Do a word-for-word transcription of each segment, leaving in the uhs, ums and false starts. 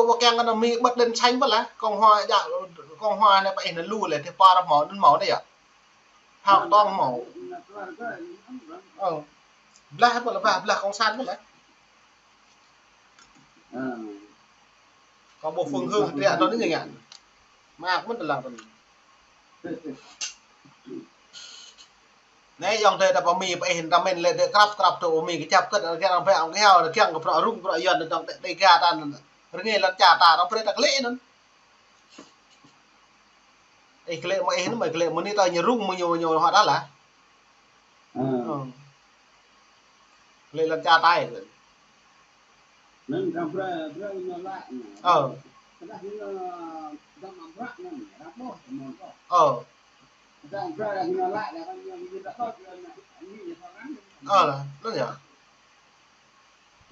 Ƀu kiăng kơ anŭn Mi bật đèn xanh bơ lah. Cộng hòa, ja, Cộng hòa anai pơ ih anŭn lu lĕ, tơpă ră hmâo, anŭn hmâo anai yơh. Hao tong hmâo. Ơ. Blah bơ lah, blah, blah cộng sản bơ lah. Kâo ƀuh phương hướng hơdră anŭn anai ngă. Mơak mơ̆n tơlang tơ̆n. Anai ayŏng adơi ta pơ Mi pơ ih ta mĭn lĕ, tơ krăp krăp tơ pơ Mi kơjăp kơt, kiăng arăng pĕ ong kơhiao, kiăng kơ bruă rŭng bruă Yuan tơ tŏng tĕ tĕ ga ta anŭn. Rơngai lŏn čar ta, arăng brơi ta klĕ anŭn. Ih klĕ mơ̆ ih anŭn, mơ̆ klĕ mơ̆ anai ta ñu rŭng mơ̆ ñu, ñu hŏ đa lah. Ơ. Klĕ lŏn čar ta. Anŭn arăng brơi, brơi ñu laĭ. Ơ. Tơdah ñu dăm mă bruă anŭn, arăng ƀuh tơ mơ̆n kơ. Ơ. Tơdah arăng brơi ñu laĭ, arăng ñu, ñu ta tŏ, ñu, ñu, ñu thâo răng. Ơ lah, anŭn yơh.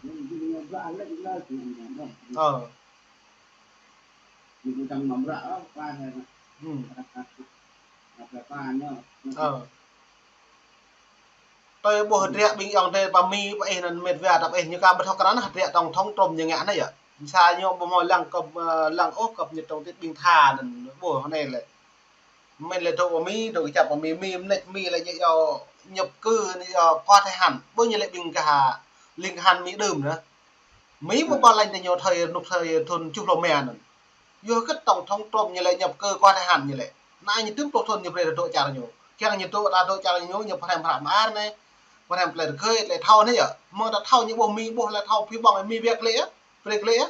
Ñu, ñu bruă lĕ ñu laĭ, ñu, ñu, ñu. Ơ. Ñu dăm mă bruă, ơ, pă hĕ. Hm. Ơ, pă ñu. Ơ. Tui ƀuh hơdră ƀing ayŏng adơi pơ Mi pơ ih anŭn mĕt wa ta pơ ih ñu kơ ƀu thâo krăn hơdră tổng thống Trump ñu ngă anai yơh. Sa ñu ƀu hmâo lăng kơ, ơ, lăng ôh kơ ñu tổng thống ƀing tha anŭn ƀuh anai lĕ. Mĭn lĕ dŏ pơ Mi, dŏ kơjăp pơ Mi, Mi mơneč Mi lĕ ñu yua nhập cư, ñu yua có thời hạn. Ƀu ñu lĕ ƀing kơ ha, ling kơ han Mi đưm anŭn. Mi ƀu pă lăng tơ ñu thời, nŭk thời thŭn tơjuh pluh rơma anŭn. Yua kơ tổng thống Trump ñu lĕ nhập cư có thời hạn ñu lĕ. Anai ñu tơjuh pluh thŭn ñu brơi dŏ čar ñu. Kiăng ñu dŏ, ta dŏ čar ñu, ñu pơhrăm hră mơar anai. Pơhrăm tơlơi rơgơi, tơlơi thâo anai yơh. Mơ̆ ta thâo ñu ƀuh Mi, ƀuh lĕ thâo phi ƀơ̆ng Mi biă klĕ yơh. Brơi klĕ yơh.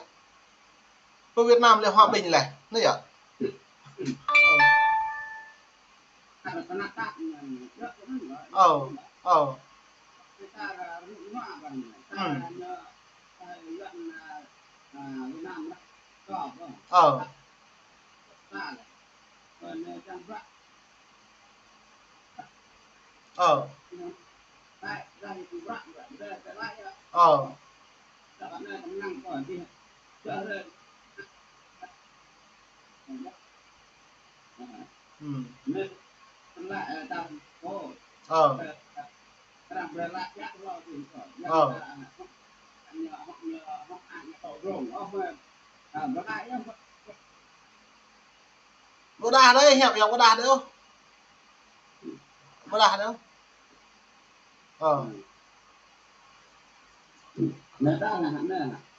Pơ Việt Nam lĕ hòa bình lĕ, anai yơh. Ơ. Ơ. Ơ. Ơ. Ơ. Ơ. Ơ. Ơ. Hm. Ơ. Ơ. Ƀu đah đơi, hiăp yơh ƀu đah đơi. Ƀu đah đơi. Ơ.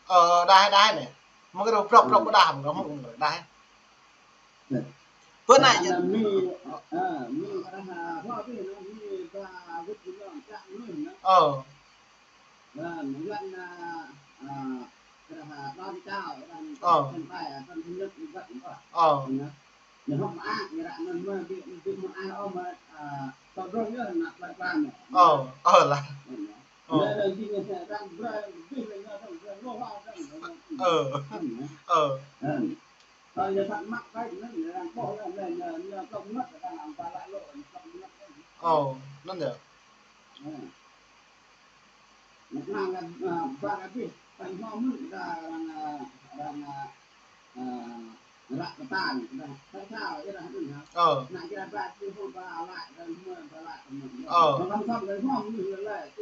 Ơ, đah, đah anai. Mơ̆ng kơ prŏp, prŏp ƀu đah, mơ̆ng kơ đah. Bơ anai. Ơ. Ơ. Ơ. Ơ, ơ lah. Ơ. Ơ. Ơ. Ơ, anŭn yơh. Ơ. Ơ.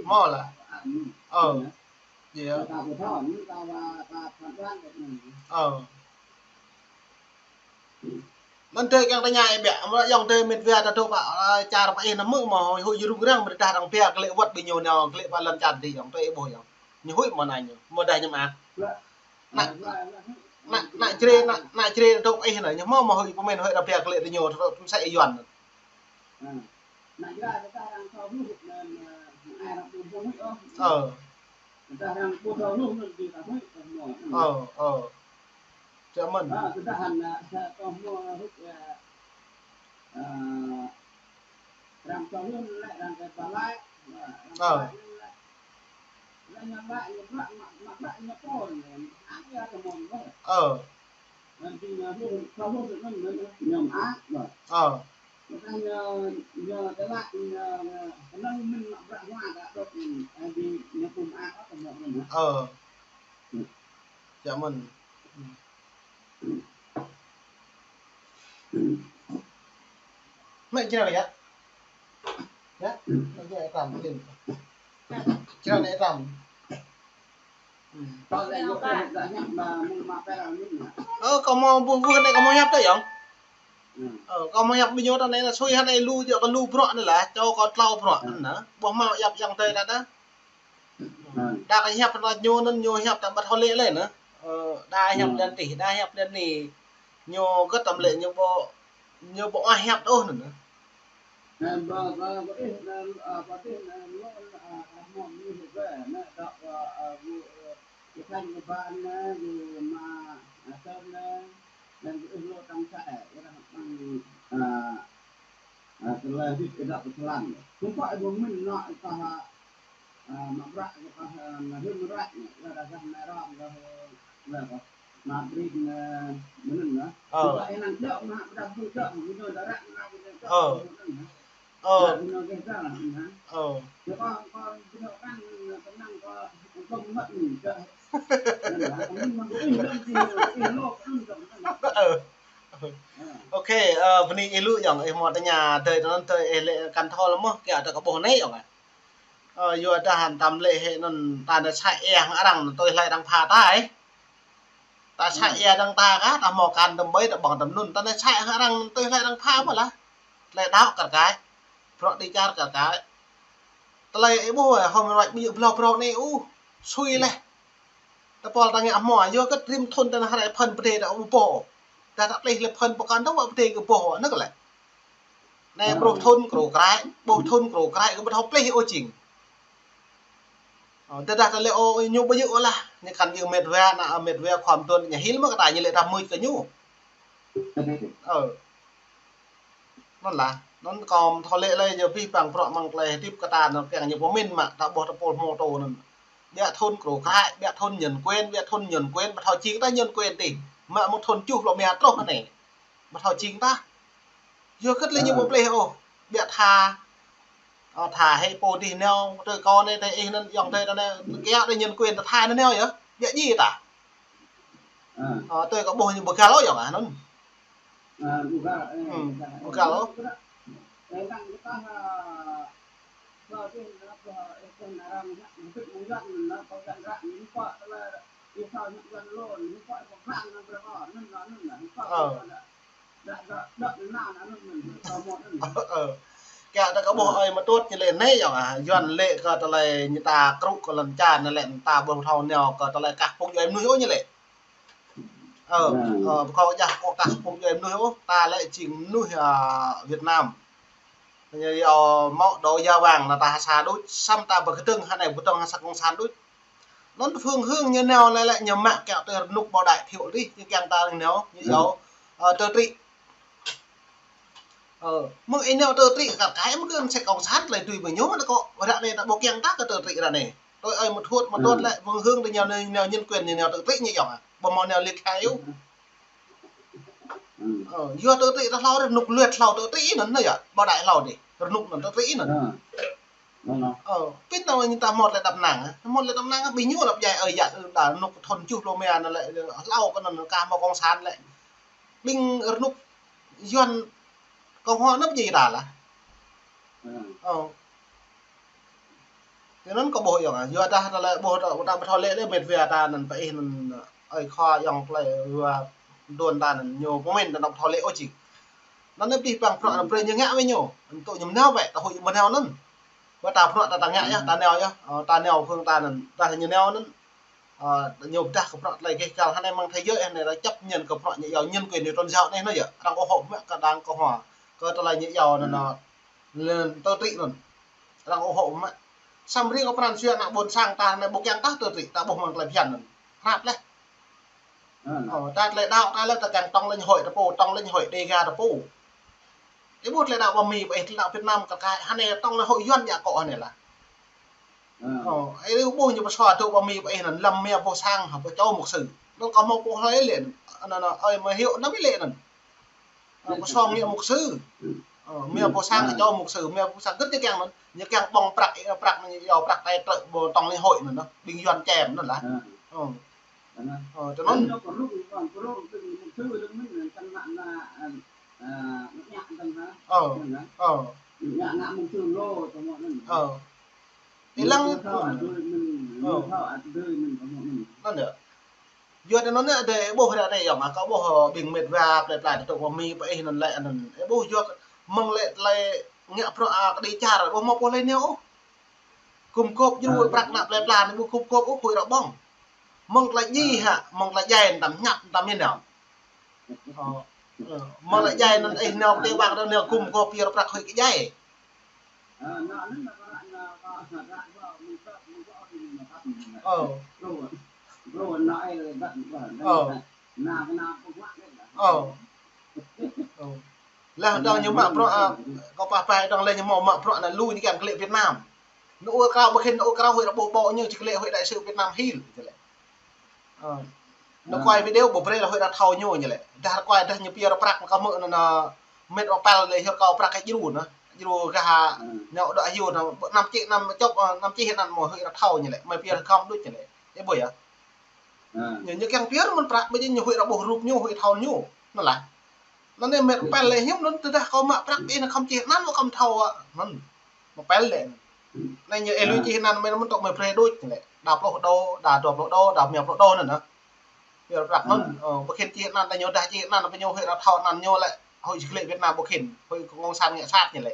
Hmâo lah. Ơ. Yơh. Ơ. Anŭn tơ kiăng tơña ih biă, mơ̆ ayŏng adơi mĕt wa ta dŏ pơ, ơ, čar pơ ih anŭn mơ̆ mơ̆ huĭ huĭ rŭng răng, mơ̆ tơdah arăng pia klĕ wơ̆t ƀing ñu nao klĕ pơ lŏn čar adih ayŏng adơi ih ƀuh ayŏng. Ñu huĭ mơ̆ anai ñu, mơ̆ dah ñu mơak. Anai, anai, anai Jrai, anai, anai Jrai ta dŏ pơ ih anŭn, ñu hmâo mơ̆ huĭ pơmĭn huĭ arăng pia klĕ tơ ñu, tơlơi pơmĭn sa ih Yuan. Ơ. Ơ, ơ. Čang mơ̆n. Ơ. Ơ. Ơ. Ơ. Čang mơ̆n. Mĕt Jrai yơh. Yơh, mĕt Jrai tam tin. Jrai anai tam. Ơ, kâo hmâo ƀuh, ƀuh anai kâo hmâo hiăp tơ yơh. Ơ, kâo hmâo hiăp ƀing ñu tơ anai, sui hă anai lu, djơ̆ kơ lu bruă anai lah, čô kâo klâo bruă anai. Ƀuh hmâo hiăp yang tơi đa đa. Đa kơ hiăp anŭn ñu anŭn ñu hiăp ta ƀu thâo lĕ lĕ anŭn. Ơ, đa hiăp lĕ tih, đa hiăp lĕ anai. Ñu gơ̆t tơm lĕ ñu ƀu, ñu ƀu ăh hiăp ôh anŭn. Ơ, tơlơi hơdip ih dŏ pơslan. Kŭmpă ih ƀu mĭn nă ih kah, a, mă bruă ih kah, a, mă hưn mă ruai, ih dah kah mă răm kah, ih dah kah mă brin, a, mơnŭn lah. Ơ. Kŭmpă ih năng dŏ mă pơdah bu dŏ, mă gơnam dah ră mă gơnam dŏ, mơnŭn lah. Ơ. Dah gơnam kah dah lah, ha. Ơ. Ih kah, kah gơnam kah, kơnang kah, kah mă mơnŭn dah. Mơnŭn lah, mơnŭn mă ih dŏ, ih dŏ, ih dŏ, mơnŭn lah. Ơ. Ơ. Ok, ơ, bơni ih lu yơh, ih hmâo tơña tơi tơnăn tơi ih lĕ kăn thâo lĕ mơ̆, kiăng ta kơ ƀuh anai yơh. Ơ, yua dah hăng tơm lĕ hĭ anŭn ta nao čă ia hăng arăng anŭn tui hlơi arăng pha ta ih. Ta čă ia arăng ta kah, ta hmâo kăn tơm ƀai ta ƀơ̆ng tơm anŭn, ta nao čă hăng arăng anŭn tui hlơi arăng pha mơ̆ lah. Tơlơi đaŏ kar kaĭ, bruă dêh čar kar kaĭ. Tơlơi ih ƀuh, hơmâo ruai ƀiă blâo brâo anai, uh, sui leh. Tơpul ta ngă hmua, yua kơ rĭm thŭn ta nao hrơi phơn pơdai ta ƀu ƀuh. Ta ta plih lĕ phơn pơkŏn ta wă pơdai kơ ƀuh, anŭn kơ lĕ. Anai ƀuh thŭn krô kraĭ, ƀuh thŭn krô kraĭ kơ ƀu thâo plih ôh jing. Ơ, tơdah ta lĕ ôh, ñu ƀu djơ̆ ôh lah, ñu kăn djơ̆ mĕt wa, ană mĕt wa khŏm tuan ñu hil mơ̆ kơ ta ñu lĕ ta mưč kơ ñu. Ơ. Anŭn lah, anŭn kâo thâo lĕ lĕ ñu pih păng bruă mơ̆ng tơlơi hơdip kơ ta anŭn kiăng ñu pơmĭn mă ta ƀuh tơpul hmâo tô anŭn. Ƀiă thŭn krô kraĭ, ƀiă thŭn nhân quyền, ƀiă thŭn nhân quyền, ƀu thâo jing ta nhân quyền tih. Mă mơ̆ng thŭn tơjuh pluh rơma truh anai. Ƀu thâo jing ta. Yua kơ lĕ ñu ƀu plih ôh. Ƀiă tha, ơ, tha hĭ pô dih nao, tui kâo anai, tui ih anŭn, yŏng tui ta anai, kiăng tui nhân quyền ta tha anŭn nao yơh. Ƀiă djơ̆ ta. Ơ, tui kâo ƀuh ñu ƀu găl ôh yơh anŭn. Ơ, ƀu găl, ơ, ƀu găl ôh. Ơ. Ơ. Kiăng ta kơ ƀuh ơi mơtuăt ñu lĕ anai yơh, a, Yuan lĕ kơ tơlơi ñu ta krŭ kơ lŏn čar anai lĕ ta ƀu thâo nao kơ tơlơi kah pŭng djuai mơnuih ôh ñu lĕ. Ơ, ơ, kâo jah kơ kah pŭng djuai mơnuih ôh, ta lĕ jing mơnuih, a, Việt Nam. Ñu yua mơ̆ dŏ ya wang anŭn ta ha sa đôč, samơ̆ ta ƀu kơdơ̆ng hă anai ƀu kơdơ̆ng ha sa cộng sản đôč. Anŭn phương hướng ñu nao anai lĕ ñu mă kiăng tui rơnŭk Bảo Đại thiếu dih, ñu kiăng ta nao, ñu yua, ơ, tự trị. Ơ, mơ̆ng ih nao tự trị kar kaĭ mơ̆ kơ sĕ cộng sản tơlơi tui ƀing ñu mơ̆ kơ, ră anai ta ƀu kiăng ta kơ tự trị ră anai. Tui ơi mơtuăt, mơtuăt lĕ phương hướng tui ñu nao, nao nhân quyền ñu nao tự trị ñu yơh, ƀu hmâo nao lik hai ôh. Ơ, yua tự trị ta hlâo rơnŭk luet hlâo tự trị anŭn anai yơh, Bảo Đại hlâo dih, rơnŭk anŭn tự trị anŭn. Ơ, pĭt nao ñu ta hmâo tơlơi đăp năng, hmâo tơlơi đăp năng, ƀing ñu lăp djai ơi yă, ta rơnŭk thŭn tơjuh pluh rơma anŭn lĕ, hlâo kơ anŭn kah hmâo cộng sản lĕ. Ƀing rơnŭk Yuan Cộng hòa anŭn djai ta lah. Ơ. Tui anŭn kâo ƀuh yơh, yua dah tơlơi ƀuh ta, ta ƀu thâo lĕ lĕ mĕt wa ta anŭn pơ ih anŭn, ơi khua yŏng tơlơi wa đuôn ta anŭn ñu pơmĭn ta ƀu thâo lĕ ôh jing. Anŭn anai pih păng bruă anŭn brơi ñu ngă wai ñu. Anŭn tŭ ñu mơnao wai, ta huĭ mơnao anŭn. Wa ta bruă ta ta ngă yơh, ta nao yơh, ơ, ta nao phương ta anŭn, dah ñu nao anŭn. Ơ, ñu pơdah kơ bruă tơlơi gêh gal hă anai mơ̆ng thế giới hă anai ta chấp nhận kơ bruă ñu yua nhân quyền ñu tôn giáo anai anŭn yơh. Arăng ủng hộ mă kơ đảng Cộng hòa. Kơ tơlơi ñu yua anŭn, anŭn, tự trị anŭn. Arăng ủng hộ mă. Samơ̆ riêng kơ pran jua ană ƀôn sang ta anai ƀu kiăng ta tự trị, ta ƀuh mơ̆ng tơlơi phiăn anŭn. Hrăp leh. Ơ, ta tơlơi đaŏ ta lĕ ta kiăng tổng liên hội ta pô, tổng liên hội Đêga ta pô. Ih ƀuh tơlơi đaŏ ƀă Mi ƀă ih, tơlơi đaŏ Việt Nam kar kaĭ, hă anai tổng liên hội Yuan ñu akŏ hă anai lah. Ơ, ih ƀuh ñu pơsua tŭ ƀă Mi ƀă ih anŭn lăm mia boh sang hă pơčô mục sư. Anŭn kâo hmâo pô hlơi lĕ anŭn, anŭn, anŭn, ơi mơ̆ hiu anŭn lĕ anŭn. Ơ, pơsua mia mục sư. Ơ, mia boh sang pơčô mục sư, mia boh sang gơ̆t ñu kiăng anŭn. Ñu kiăng ƀơ̆ng prăk, prăk anŭn, yua prăk tai trơ ƀơi tổng liên hội anŭn, ƀing Yuan čem anŭn lah. Ơ. Ơ, tui anŭn. Ơ. Ơ. Ih lăng. Ơ. Anŭn yơh. Yua anŭn anai adơi ƀuh ră anai yơh, mă kâo ƀuh, ơ, ƀing mĕt wa plơi pla tơtŭ pơ Mi pơ ih anŭn lĕ anŭn. Ih ƀuh yua mơ̆ng lĕ tơlơi ngă bruă, a, kơđi čar, ƀuh mơ̆ ƀuh lĕ nao ôh. Gum gôp djru prăk ană plơi pla anai ƀu gum gôp ôh, huĭ ră ƀơ̆ng. Mơ̆ng tơlơi djai hă, mơ̆ng tơlơi djai tam ñăp tam min nao. Ơ, ơ, mơ̆ng tơlơi djai anŭn ih nao pơ tê ƀang anŭn nao gum gôp pơyơr prăk huĭ kơ djai. Ơ. Ơ. Ơ. Ơ. Laih dơ̆ng ñu mă bruă, a, kâo pah pah dơ̆ng laih ñu mă, mă bruă anŭn lu ñu kiăng kơ lĕ Việt Nam. Ñu ur krao ƀu khĭn, ñu ur krao huĭ ră ƀuh ƀô̆ ñu či kơ lĕ huĭ đại sứ Việt Nam hil, či lĕ. Ơ. Ñu quay video ƀu brơi lĕ huĭ ră thâo ñu, ñu lĕ. Dah ră quay dah ñu pơyơr prăk kâo mơ̆ anŭn, ơ, mĕt wa păl lĕ hơr kâo prăk kơ djru anŭn. Djru gah ñu đuaĭ hyu anŭn, năm čih năm čŏp, ơ, năm čih anŭn mơ̆ huĭ ră thâo ñu lĕ. Mơi pơyơr kơm đôč ñu lĕ. Ih ƀuh yơh. Ñu, ñu kiăng pơyơr mơ̆n prăk, ƀơi ñu huĭ ră ƀuh rup ñu, huĭ thâo ñu. Anŭn lah. Anŭn anai mĕt păl lĕ hiư̆m anŭn tơdah kâo mă prăk ih anŭn khŏm čih anŭn mơ̆ khŏm thâo, a, anŭn. Mă păl lĕ. Anai ñu ih lui čih anŭn mơ̆n, mơ̆n tŏk mơi brơi đôč lĕ. Đa pluh đô, đa dua pluh đô, đa rơma pluh đô anŭn, a. Pơyơr prăk anŭn, ơ, ƀu khĭn čih anŭn, tơ ñu dah čih anŭn, pơ ñu huĭ ră thâo anŭn ñu lĕ, huĭ či kơ lĕ Việt Nam ƀu khĭn, huĭ kơ cộng sản ngă sat ñu lĕ.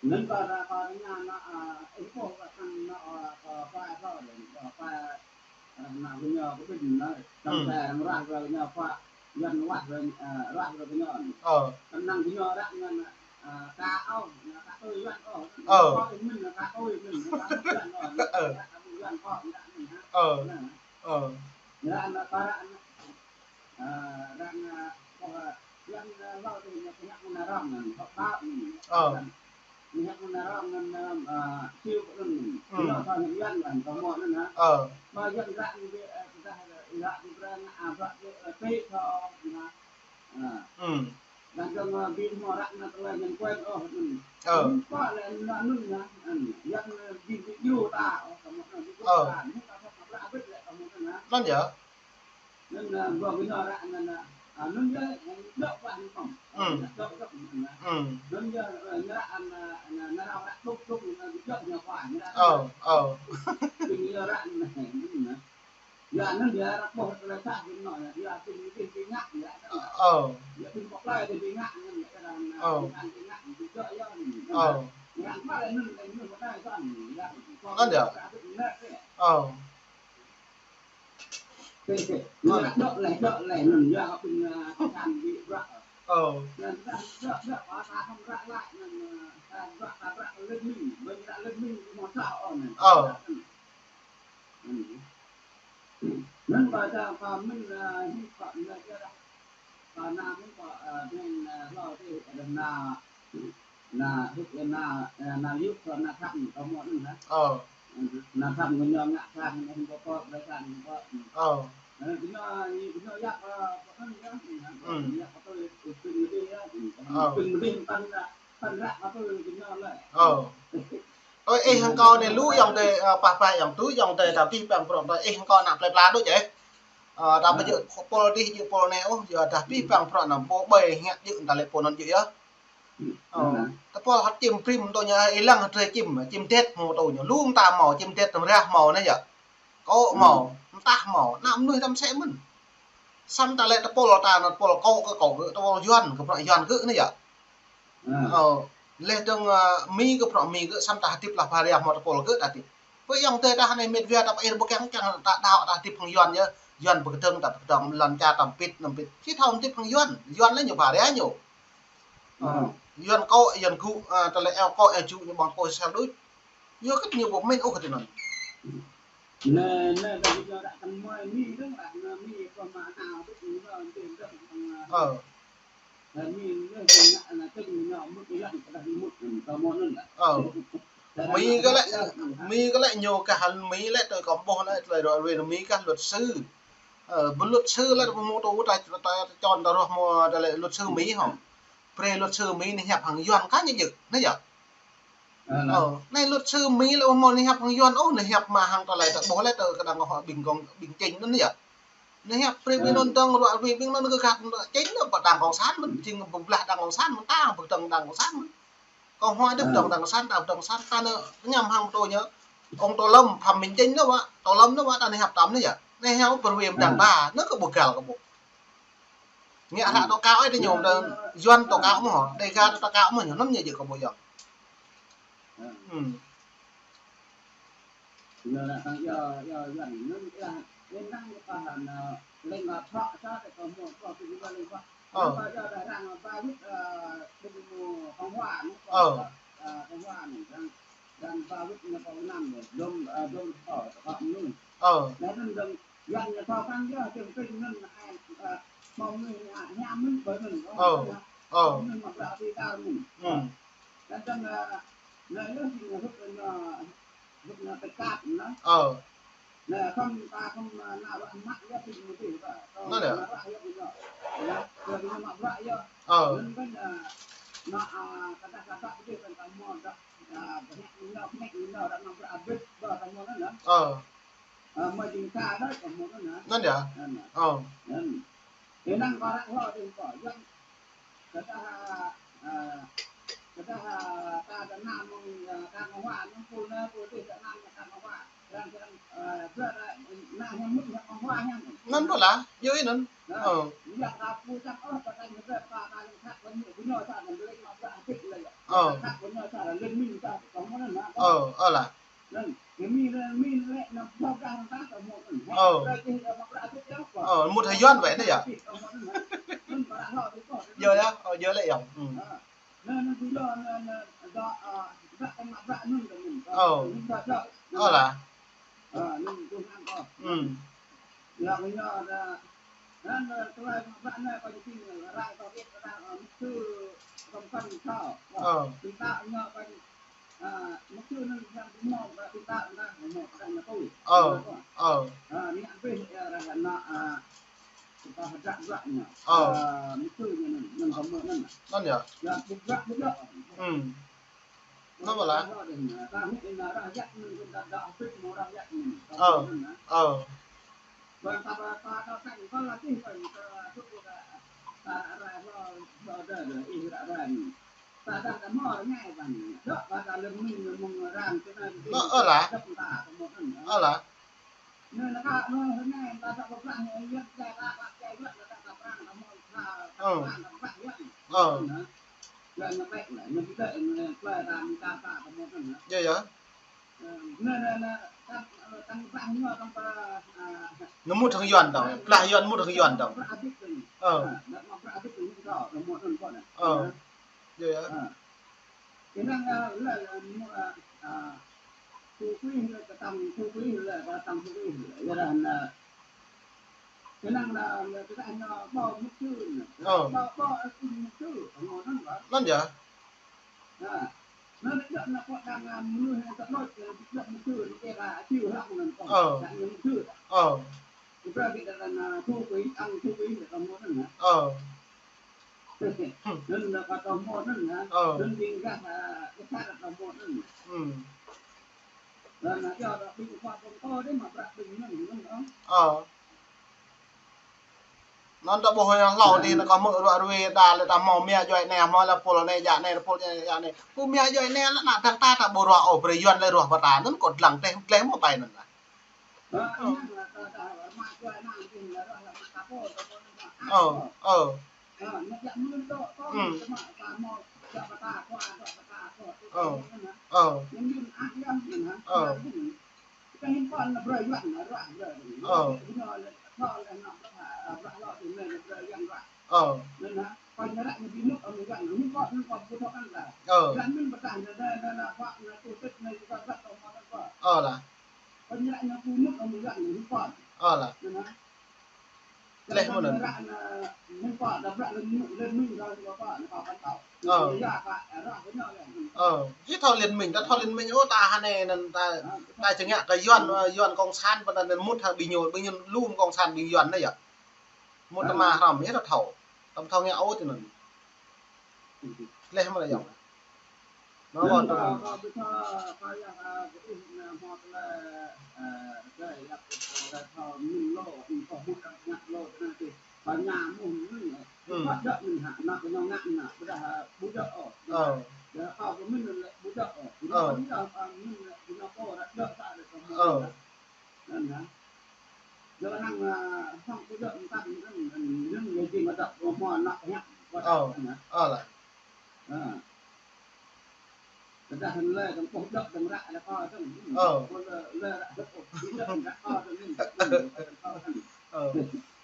Anŭn kơ ră kơ ră ñu anŭn, a, ih ƀuh kơ anŭn, a, kơ, kơ, kơ, kơ, kơ, anŭn kơ ñu kơ ƀing anŭn, tơm tơm ră kơ ñu kơ, Yuan wah kơ, a, ră kơ ñu. Ơ. Kơnơ̆ng kơ ñu ră anŭn, a, ka ôh, anŭn ka tui Yuan ôh. Ơ. Kơ ih mĭn, anŭn ka tui mĭn, anŭn ka tui Yuan ôh. Ơ. Anŭn ka tui Yuan ôh, anŭn, anŭn. Ơ. Ơ. Anŭn, anŭn kơ ră anŭn. Ơ, ră anŭn, ơ, kơ, ơ, Yuan, ơ, lŏ tui ñu pơhiăp mơ̆ng arăng anŭn, kơ pap anŭn. Ơ. Pơhiăp mơ̆ng arăng anŭn, ơ, siu anŭn. Ơ. Ñu thâo hiăp Yuan anŭn, kơ mơ̆ anŭn, hă. Ơ. Mă Yuan ră anŭn, ơ, dah, ơ, ră anŭn, ơ, ră anŭn, ơ, tui thâo, anŭn. Ơ. Ơ. Dah dơ̆ng, ơ, ƀing mơ̆ ră anŭn tơlơi nhân quyền ôh anŭn. Ơ. Anŭn pă lĕ anŭn, anŭn, anŭn, anŭn. Yuan, ơ, ƀing, ƀing djru ta, ơ, kơ mơ̆ anŭn, ƀing djru ta. Anŭn ta thâo pơhiăp abit lĕ, kơ mơ̆ anŭn, hă. Anŭn yơh. Anŭn, ơ, ƀuh kơ ñu ră anŭn, ơ, anŭn yơh, anŭn djŏ ƀă anŭn kŏng. Ơ. Anŭn djŏ ƀă anŭn, ơ. Ơ. Anŭn yơh, ơ, ñu ră anŭn, ơ, anŭn, anŭn ră ƀă tŭk tŭk, anŭn djŏ ñu ƀă, ñu ră anŭn. Ơ, ơ. Anŭn ñu ră anŭn, anŭn, anŭn. Yua anŭn yơh ră ƀuh tơlơi sat ƀing anŭn, yua ƀing, ƀing, ƀing ngă, yua anŭn. Ơ. Yua ƀing pơklaih ƀing ngă, anŭn yơh ră anŭn, ơ, ƀing ngă, ƀing djŏ yơh anŭn. Ơ. Ñu ră ƀă anŭn, anŭn, anŭn, anŭn, anŭn. Anŭn yơh. Ơ. Ơ. Ñu ră dŏ leh, dŏ leh, anŭn yua ƀing, ơ, kơkan ƀing bruă. Ơ. Anŭn ta dŏ, dŏ, ta hŏng ră laih, anŭn, ơ, ta bruă, ta bruă lĕ mĭn, ƀing ră lĕ mĭn, ƀing mơ̆ thâo, anŭn. Ơ. Anŭn. Anŭn ƀă ta pơmĭn, ơ, hĭ pă, anŭn yơh. Kơ anŭn mơ̆n kơ, ơ, anŭn, ơ, hlâo tih, ơ, anŭn, anŭn, hĭ, anŭn, ơ, anŭn yŭ, kơ anŭn Trump, kơ mơ̆ anŭn, hă? Ơ. Anŭn Trump kơ ñu ngă sang, anŭn hơmâo pơpă, ƀơi sang, hơmâo pơpă. Ơ. Anŭn kơ ñu, kơ ñu yap, ơ, pơkŏn yơh, anŭn, ơ, kơ ñu yap kơ tui, tui, tui, tui, yơh, anŭn, ơ, tui mơdih, pơkŏn, ơ, pơkŏn ră kơ tui kơ ñu lĕ. Ơ. Ơ, ih hăng kâo anai lu ayŏng adơi, ơ, pah pah ayŏng adơi, ayŏng adơi ta abih bang bruă ta, ih hăng kâo ană plơi pla đôč yơh. Ơ, ta ƀu djơ̆ pôl adih djơ̆ pôl anai ôh, yua ta abih bang bruă anŭn pô ƀơi hiăp djơ̆ ta lĕ pô anŭn djơ̆ yơh. Ơ, ta pôl hăt čim prim tui ñu, ih lăng hơdrơi čim, čim det hmâo tui ñu, lung ta hmâo, čim det tơm rah hmâo anai yơh. Kô̆ hmâo, mơtah hmâo, ană mơnuih ta mơsĕ mơ̆n. Samơ̆ ta lĕ ta pôl ta anŭn pôl kô̆ kơ kô̆ gơ̆, ta pôl Yuan kơ bruă Yuan gơ̆ anai yơh. Ơ, leh dơ̆ng, ơ, Mi kơ bruă Mi gơ̆, samơ̆ ta hơdip lah ba ria hmâo ta pôl gơ̆ ta hơdip. Ƀơi ayŏng adơi ta anai mĕt wa ta pơ ih ƀu kiăng kiăng ta đaŏ ta hơdip hăng Yuan yơh. Yuan pơkơdơ̆ng ta pơkơdơ̆ng, lŏn čar ta pit, năm pit. Či thâo hơdip hăng Yuan, Yuan lĕ ñu ba ria ñu. Ơ, Yuan kô̆, Yuan gŭ, ơ, tơlơi eo kô̆, eo gŭ ñu ƀơ̆ng pô sel đôč. Yua kơ ñu ƀu mĭn ôh kơ tui anŭn. Anai, anai, dah kita dah kơmơi Mi dơ̆ng, dah anai Mi kơ mă anai, ƀu kơ anai, ƀu kơ anai. Ơ. Dah Mi anai, dah ngă anai, tơl ñu mŭt, ƀu lăng kơ dah mŭt, kơ mơ̆ anŭn dah. Ơ. Mi kơ lĕ, Mi kơ lĕ ñu kơ hăng Mi lĕ tui kâo ƀuh anai, tơlơi ră ruai Mi kơ luật sư. Ơ, ƀu luật sư lĕ ƀu hmâo tui ta, ta, ta čon ta rŏh hmâo tơlơi luật sư Mi hŏ. Brơi luật sư Mi anai hiăp hăng Yuan kơ ñu djơ̆, anai yơh. Ơ, anai luật sư Mi lĕ ƀu hmâo anai hiăp hăng Yuan ôh, anai hiăp mă hăng tơlơi ta ƀuh lĕ tơ kơđang kơ ƀing kông, ƀing čing anŭn yơh. Anai hiăp brơi ƀing anŭn dơ̆ng ruă ruai ƀing anŭn kơ gah čing anŭn pơ đảng cộng sản mơ̆n, čing pơblah đảng cộng sản mơ̆n, ta pơkơdơ̆ng đảng cộng sản mơ̆n. Kông hua dơ̆ng pơkơdơ̆ng đảng cộng sản, ta pơkơdơ̆ng cộng sản, ta anŭn ñăm hăng pơtô ñu. Ông Tô Lâm, Phạm Minh Chính đó mà, Tô Lâm đó mà, ta này hợp tâm đấy à. Này heo bơrwê mơdang ta, nó kơ ƀu găl kơ ƀu. Ngă hră tố cáo ai ta nhôm, ta Yuan tố cáo mơ̆, Đêga tố cáo mơ̆, năm ñu jĕ kơ ƀu yơh. Hm. Ơ. Ơ. Ơ. Ơ. Ơ. Ơ. Ơ. Anŭn yơh. Ơ. Ơ. Anŭn yơh. Ơ. Anŭn pơ lah, yua anŭn. Ơ. Ơ. Ơ, ơ lah. Ơ. Ơ, mŭt hăng Yuan wơ̆t anai yơh. Yơh yơh, ơ, yơh lĕ yơh. Hm. Ơ. Ơ lah. Hm. Ơ. Ơ. Ơ. Ơ. Anŭn yơh. Hm. Anŭn pơ lah. Ơ. Ơ. Anŭn, ơ lah. Ơ lah. Ơ. Ơ. Yơh yơh. Ñu mŭt hăng Yuan dong, pơblah Yuan mŭt hăng Yuan dong. Ơ. Ơ. Yơh yơh. Ơ. Anŭn yơh. Ơ. Ơ. Ơ. Ơ. Hm. Ơ. Anŭn ta ƀuh hlâo dih, anŭn kâo hmư̆ ruă ruê, đa lĕ ta hmâo mia djuai anai, hmâo lĕ pôl anai, djă anai, pôl djă anai. Pô mia djuai anai, lĕ ană tang ta, ta ƀu ruă ôh, brơi Yuan lĕ ruă pơ ta, anŭn kâo dlăng teh, teh mơ̆ ƀai anŭn lah. Ơ. Ơ, ơ. Hm. Ơ. Ơ. Ơ. Ơ. Ơ. Ơ lah. Ơ lah. Leh mơ̆n anŭn. Ơ. Ơ. Či thâo liên minh, ta thâo liên minh, ơ, ta hơnai anŭn ta, ta či ngă kơ Yuan, ơ, Yuan cộng sản, pơ anŭn mŭt hăng ƀing ñu, ƀing ñu lŏm cộng sản ƀing Yuan anai yơh. Mŭt tơma hrŏm, yơh ta thâo. Tơm thâo ngă ôh tui anŭn. Leh mơ̆n lah yơh. Nó còn Ơ. Ơ. Ơ. Ơ. Ơ. Ơ.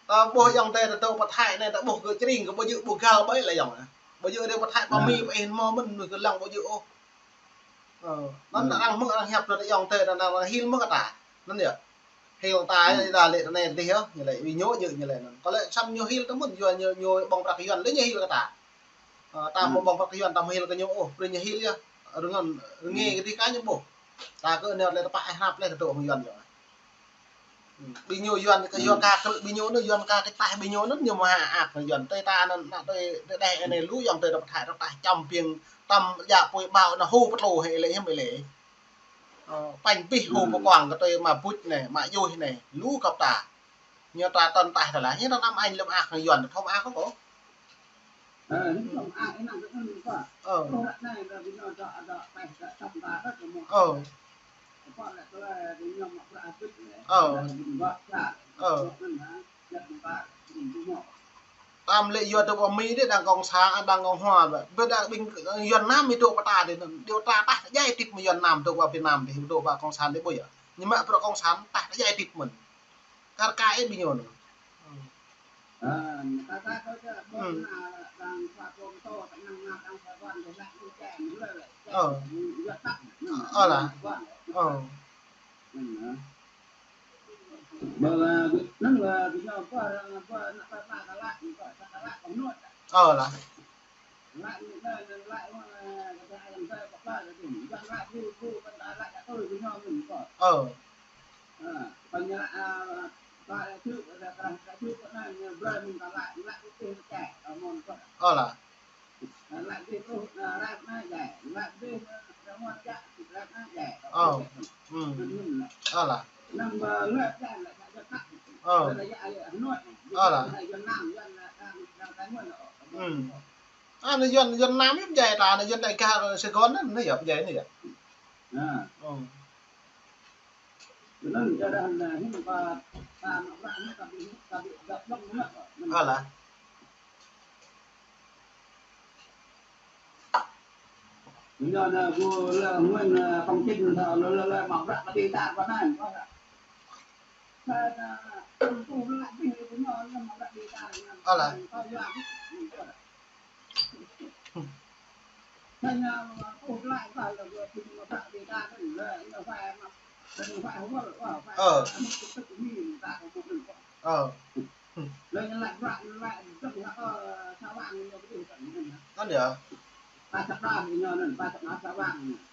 Ta ƀuh ayŏng adơi ta dŏ pơ Thái anai, ta ƀuh kơ čring kơ ƀu djơ̆ ƀu găl ƀơi lĕ ayŏng ah. Ƀu djơ̆ adơi pơ Thái pơ Mi pơ ih hmâo mơ̆n mơ̆ kơ lăng ƀu djơ̆ ôh. Ơ, anŭn arăng hmư̆ arăng hiăp tơlơi ayŏng adơi ta anŭn arăng hil mơ̆ kơ ta. Anŭn yơh. Hil ta yơh, ih đa lĕ anai dih yơh, ñu lĕ, ih ñu djơ̆ ñu lĕ anŭn. Kơ lĕ samơ̆ ñu hil ta mơ̆n, yua ñu, ñu ƀơ̆ng prăk Yuan lĕ ñu hil kơ ta. Ơ, ta hmâo ƀơ̆ng prăk Yuan, ta hmâo hil kơ ñu ôh, brơi ñu hil yơh. Rơngon, rơngiă kơ dih kơ ñu ƀuh. Ta kơ anai lĕ tơpă ih hrăp lĕ ta dŏ hăng Yuan yơh. Ƀing ñu Yuan kơ, Yuan ka kơ, ƀing ñu anŭn Yuan ka kơ taih ƀing ñu anŭn ñu mơ̆ hă ak Yuan. Tơi ta anŭn, ană tơi, tơi đeh anai lu ayŏng adơi ta pơ Thái ta taih čăm ƀing tăm djă apui ƀâo anŭn hơ̆ pơtlô hĕ lĕ hiam lĕ. Ơ, pañ pih hơ̆ pơkuang kơ tơi mă buč anai, mă djuh anai, lu kơ ta. Ñu ta tơ̆n taih ta lah, ñu ta anăm añ lơ̆m ak Yuan, thâo mă ak kơ. Ơ. Ơ. Ơ. Ơ. Tam lĕ yua dŏ pơ Mi dih đang cộng sản, đang cộng hòa ƀă. Ƀiă đa ƀing Yuan Nam mi dŏ pơ ta dih, dŏ ta taih ta djai tip mơ̆ Yuan Nam dŏ pơ Việt Nam dih, dŏ pơ cộng sản dih ƀu yơh. Ñu mă prăk cộng sản taih ta djai tip mơ̆n. Kar kaĭ ƀing ñu anŭn. Ơ. Ơ lah. Ơ. Ơ lah. Ơ. Ơ lah. Ơ. Ơ. Ơ lah. Ơ. Ơ lah. Anai Yuan, Yuan Nam yơh pơdjai ta, anai Yuan Đại Ga Sài Gòn anai, anai yơh pơdjai anai yơh. Ơ. Ơ lah. Ơ lah. Ơ. Ơ. Anŭn yơh.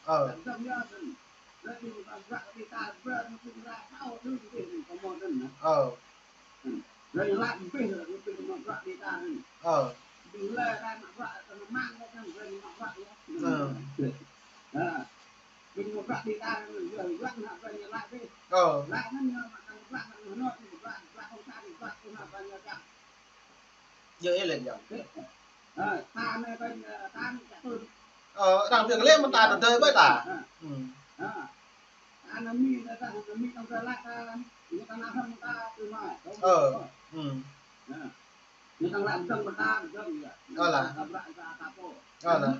Ơ. Ơ. Ơ. Ơ. Ơ. Ơ. Yơh, yơh lĕ yơh. Ơ, đang việc lĕ mơ̆n ta tơdơi ƀơi ta. Ơ. Ơ. Ơ lah. Ơ lah.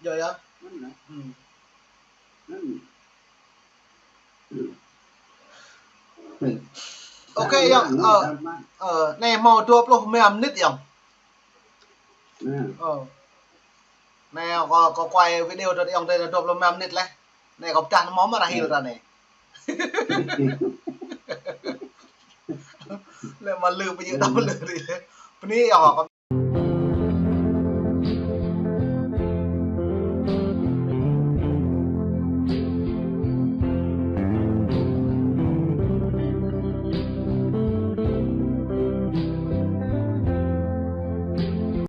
Yơh yơh. Ok, yơh. Ơ, ơ, anai hmâo dua pluh rơma mơnit, yơh. Ơ. Anai kâo, kâo quay video dŏ ayŏng adơi dua pluh rơma mơnit laih. Anai kâo pơdah mơ̆ mơ̆ ră hil ta anai. Lĕ mă lư pơjing đăm lư dih. Bơni yơh.